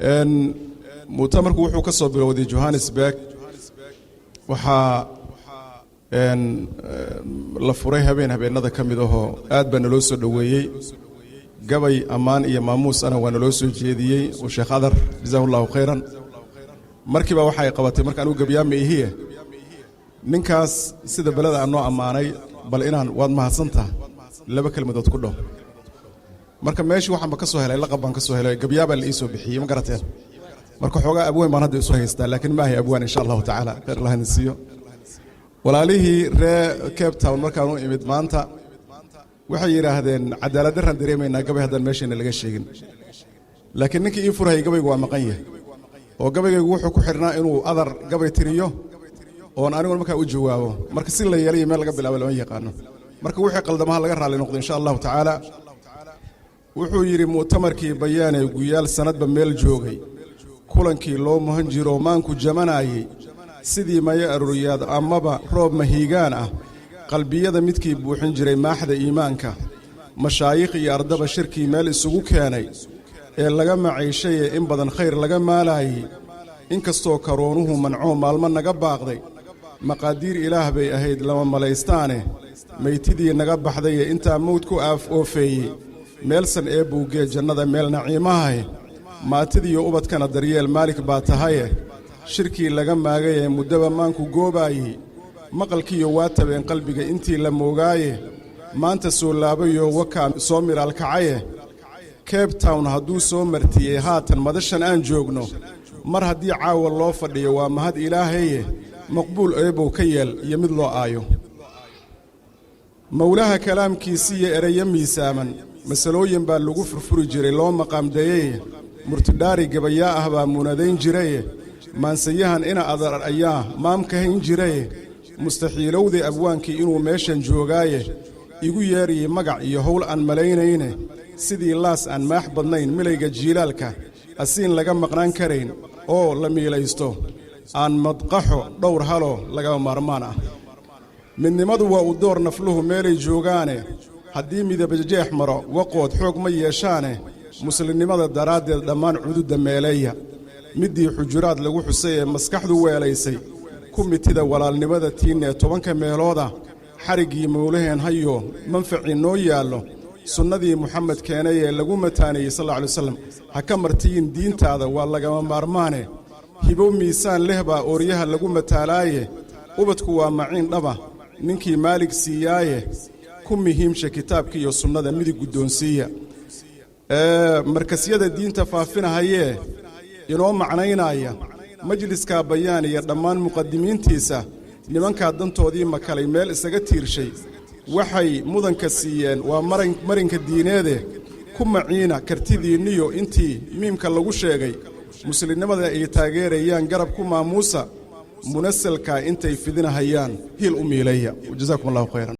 Mu'tamarku wuxuu ka soo bilowday Johannesburg. Waxaa la furay habeen habeenada ka mid ahoo aad baa naloo soo dhoweeyey. Gabay ammaan iyo maamuus ana waa naloo soo jeediyey oo Sheekh Adar, jazaahu Allahu khayran. Markiiba waxay qabatay marka anugu gabyaama ihiye, ninkaas sida beleda aan noo ammaanay, bal inaan "waad mahadsantaha" laba kelmadood ku dhaho. Marka meeshii waxaanba ka soo helay, laqab baan ka soo helay, gabyaabaa la ii soo bixiyey, ma garateen? Marka xoogaa abweyn baan hadda isu haystaa, laakiin ma ahay abwaan, insha Allahu tacaala. Khayr Allah idin siiyo. Walaalihii ree Cape Town markaan u imid maanta waxay yidhaahdeen, "Cadaalad darraan dareemaynaa gabay haddaan meeshayna laga sheegin." Laakiin ninkii ii furhayay gabaygu waa maqan yahay, oo gabaygaygu wuxuu ku xidhnaa inuu Adar gabay tiriyo oon aniguna markaa u jawaabo. Marka si la yeelayo, meel laga bilaabo lama yaqaano. Marka wixii qaldamaha laga raalli noqdo, insha Allahu tacaala. Wuxuu yidhi: mu'tamarkii Bayaanee guyaal sanadba meel joogay, kulankii loo muhan jiroo maanku jamanaayey, sidii maya arooriyaad amaba roob mahiigaan ah, qalbiyada midkii buuxin jiray maaxda iimaanka, mashaayikh iyo ardaba shirkii meel isugu keenay ee laga macayshaye in badan khayr laga maalaayey, inkastoo karoonuhu mancoo maalmo naga baaqday, maqaadiir Ilaah bay ahayd lama malaystaane. Maytidii naga baxdaye intaa mawd ku aaf oofeeyey, meelsan ee buuggee jannada meel naciimahahe. Maatidiyo ubadkana daryeel Maalik baa tahaye. Shirkii laga maagayee muddaba maanku goobaayey, maqalkiiyo waa tabeen qalbiga intii la moogaaye, maanta soo laabayoo wakaa soo miraalkacaye. Cape Town hadduu soo martiyey haatan madashan aan joogno, mar haddii caawa loo fadhiyo waa mahad Ilaahaye. Maqbuul Eebow ka yeel iyo mid loo aayo. Mowlaha kalaamkiisiiyo erayo miisaaman, masalooyin baa lagu furfuri jiray loo maqaamdayey. Murtidhaari gabayaa ah baa muunadayn jiraye. Maansayahan ina Adar ayaa maamka hayn jiraye. Mustaxiilowday abwaankii inuu meeshan joogaaye. Igu yeeriyey magac iyo howl aan malaynayne, sidii laas aan maax badnayn milayga jiilaalka, asiin laga maqnaan karayn oo la miilaysto, aan madqaxo dhowr haloo lagama maarmaan ah. Midnimadu waa u door nafluhu meelay joogaane. Haddii midabajeex maro waqood xoog ma yeeshaane. Muslimnimada daraaddeed dhammaan cududda meeleeya. Middii Xujuraad lagu xusay ee maskaxdu weelaysay, ku mitida walaalnimada tiinee 10-ka meelooda. Xariggii Mowlaheen hayo manfacii noo yaallo, sunnadii Muxamed keenay ee lagu mataaneeyey, sal alla alay wasalam, ha ka martiyin diintaada, waa lagama maarmaane. Hibo miisaan leh baa ooryaha lagu mataalaaye. Ubadku waa maciin dhaba ninkii Maalig siiyaaye. Ku muhiimsha kitaabka iyo sunnada midig guddoonsiiya. Markasyada diinta faafinahayee inoo macnaynaya, majliskaa Bayaan iyo dhammaan muqadimiintiisa, nimankaa dantoodii makalay meel isaga tiirshay, waxay mudanka siiyeen waa marinka diineede. Ku maciina kartidiinniyo intii miimka lagu sheegay, muslimnimada ay taageerayaan garab ku maamuusa. Munasalkaa intay fidinahayaan hiil u miileeya. Jazaakum Allahu khayran.